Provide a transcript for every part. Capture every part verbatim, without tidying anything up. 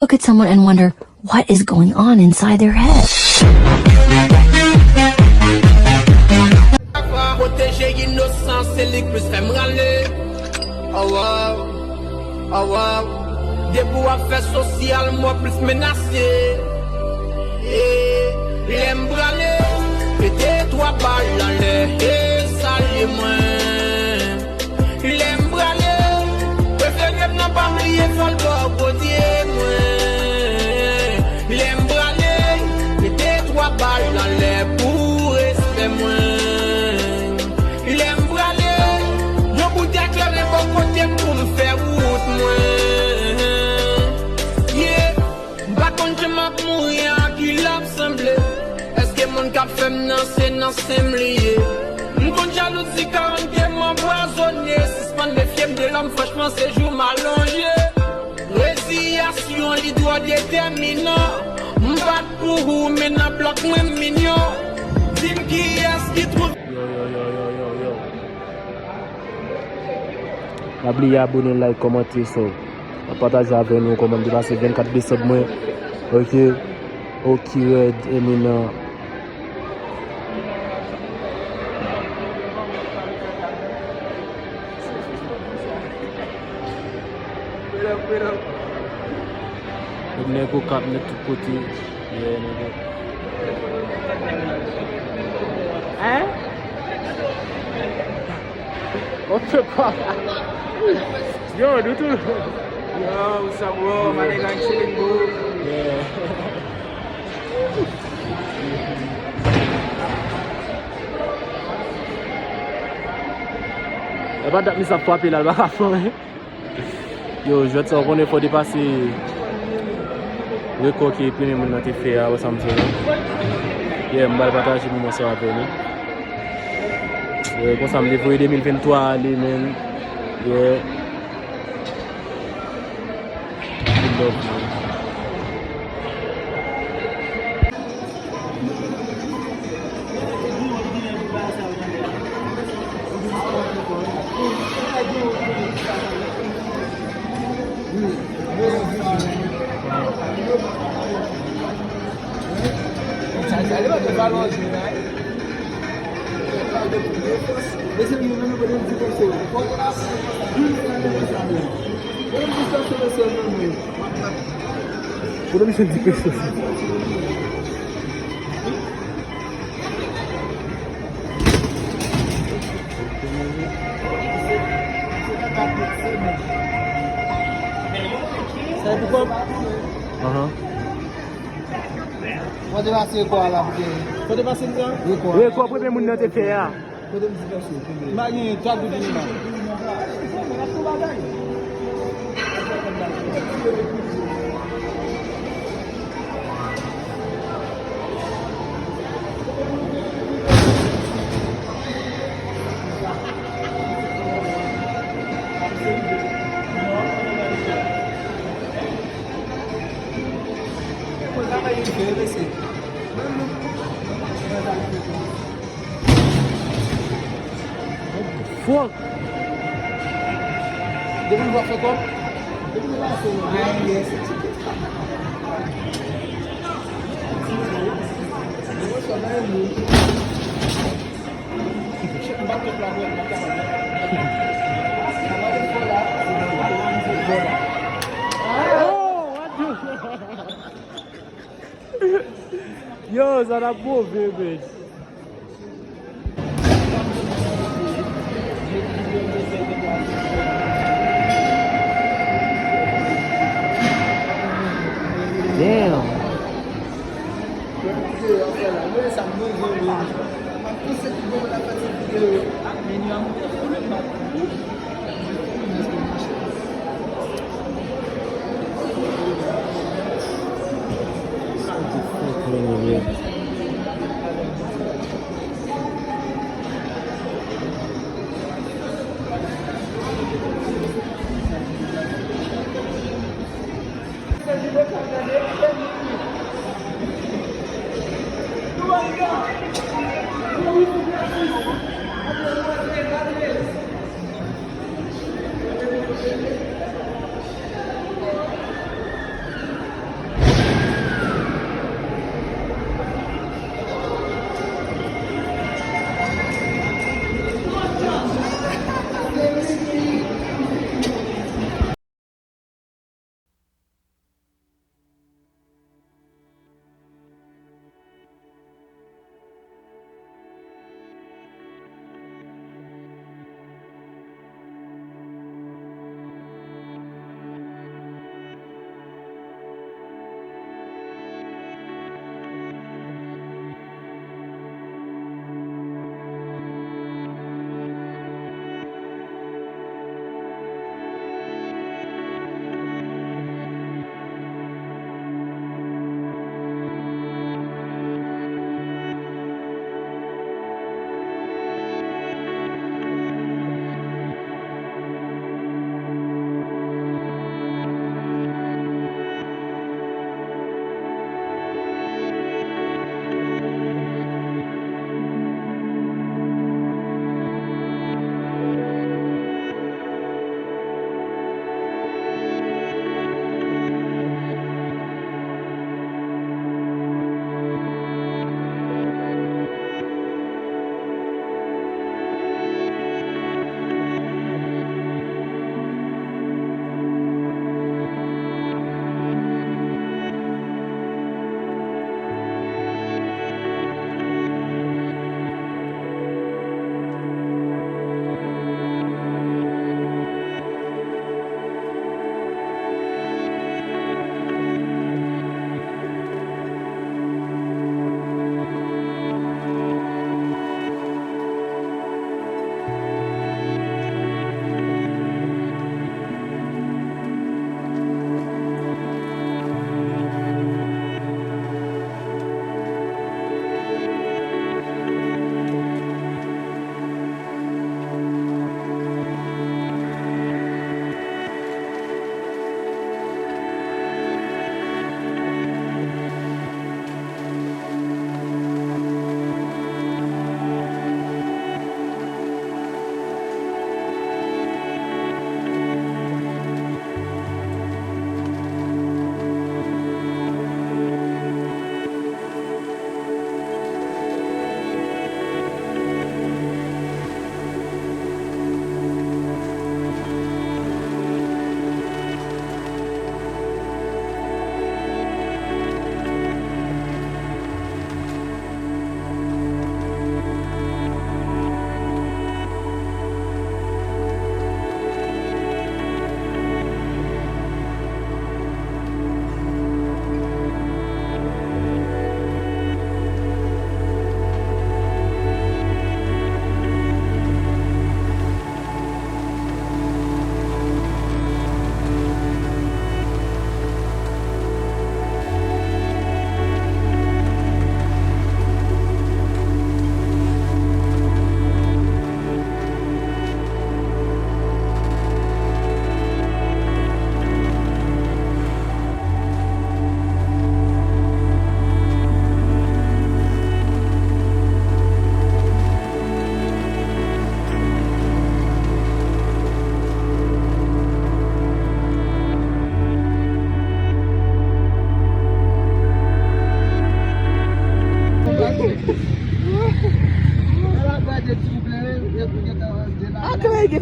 Look at someone and wonder what is going on inside their head. Pwoteje inosan, se li k plis fè m rale. Oh, wow. Oh, wow. Depi w ap fè sosyal, m wè w plis menase. Eh, lè m prale, pete twa bal anlè, eh, salye mwen. Lè m prale, prefere m nan pa bliye fò l bò kote mwen. Lè m prale, pete twa bal anlè pou respè mwen. Lè m prale, yon bout eklere bò kote m pou m fè wout mwen. Yeah. M pa konn jan m ap mouri an, ki l ap sanble. Èske moun k ap fè m nan se nan sen m li ye? M konn jalouzi ka rann ke m anpwazone. Sispann mefye m de lòm, franchman, se jou m alonje. Reziyasyon, li twò detèminan. M bat pou ou, men nan blòk mwen, m minyon. Di m kiyès ki twouve. Yo, yo, yo, yo, yo, yo. Pa bliye abone, like, kòmante, so. Pataje avè nou kòman m te pase vennkat desanm mwen. Ok. Oki Red, Eminem. Nèg Okap nèt tout kote. Yeah, nèg. Hein? On peut pas. Yo, Doudou. Yo, what's up, bro? My nigga, I'm chilling, bro. Yeah. E pa dat misye ap frape la, l pa ka fè anyen. Yo, jwèt sa, w konnen fò w te pase rekò ke premye moun nan te fè a, wè sa m di w la. Yeah, m pral pataje moman sa avè nou. Yeah, konsa m te voye de mil venntwa ale, men. Yeah. Good love, man. Kote misye di ke se sa? Sa e pou kòb? Ahan. Mwen te pase rekò a la pou te. Mwen te pase m sa? Rekò a. Rekò premye moun nan te fè a. Kote m di pèso? M pa gen twa goud li la. Fòk. Depi nou pa fè kòb, depi nou pa fè kòb. Yo, sa t ap move, men. Damn.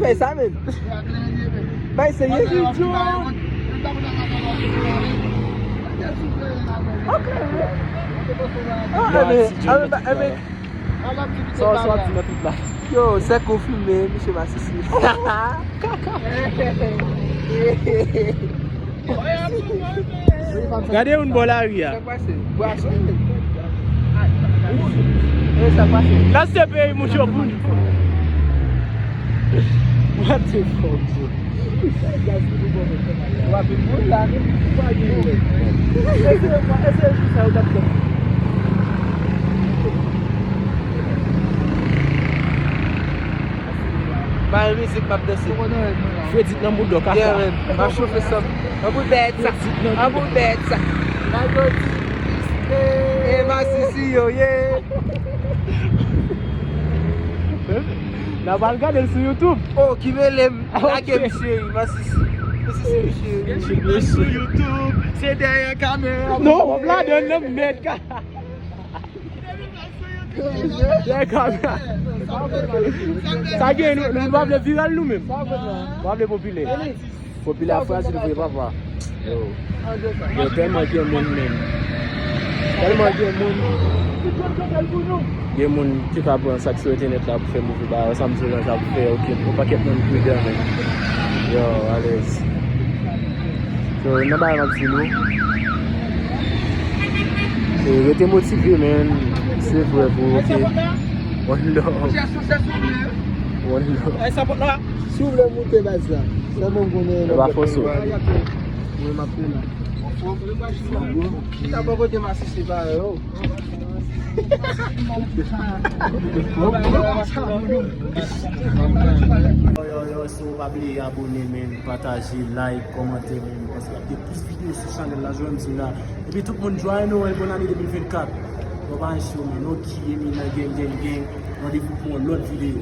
Fè sa, men. Bay serye, Gidjo. Ok. Ah, men, ah, men, ah, men. Sa w, sa w ap di nan tout la? Yo, se konfime, misye masisi. Gade yon bò lari a. Sa k pase? Bwason. E sa k pase? Nan se peyi moun yo pou nou. What the fuck, bro? W ap vin moun la. Eseye, eseye jou sa yo t ap fè. Bay mizik m ap danse. Fredit nan moud lò kaka. Yeah, man. M ap chofe sa. An bout bèt sa. An bout bèt sa. Nèg yo di, e masisi yo ye. N a pral gade l sou YouTube. Oh, ki mele m. Lage m cheri, masisi. Masisi m cheri. Sou YouTube, se dèyè kamera. Non, w ap ladan nan mèd ka. Sa gen, nou, nou pa vle viral nou menm. Nou pa vle popilè. Popilè a Fransè, nou vle papa. Yo. Yo, tèlman gen moun menm. Tèlman gen moun. Gen moun ki ka pran sa k sou entènèt la pou fè move bagay. Sa m di w la, sa pou fè, ok, yon pakèt moun pridan menm. Yo, alèz. So, nan bagay m ap di nou. E, rete motive, men. Se vre, bro, ok. One love. One love. Si w vle moute baz la, sèlman m konnen. E pa fòse w. Mwen, m ap fè la. Ki ta bò kote masisi pa yo. Yo, yo, yo, so pa bliye abone, men, pataje, like, kòmante, men, paske ap gen plis videyo sou chanèl la, jwenn m sou la. Epi tout moun, joyeux Noël, bonne année deux mille vingt-quatre. Bon, pa cho, men, ok, epi nan gang, gang, gang, randevou pou yon lòt videyo.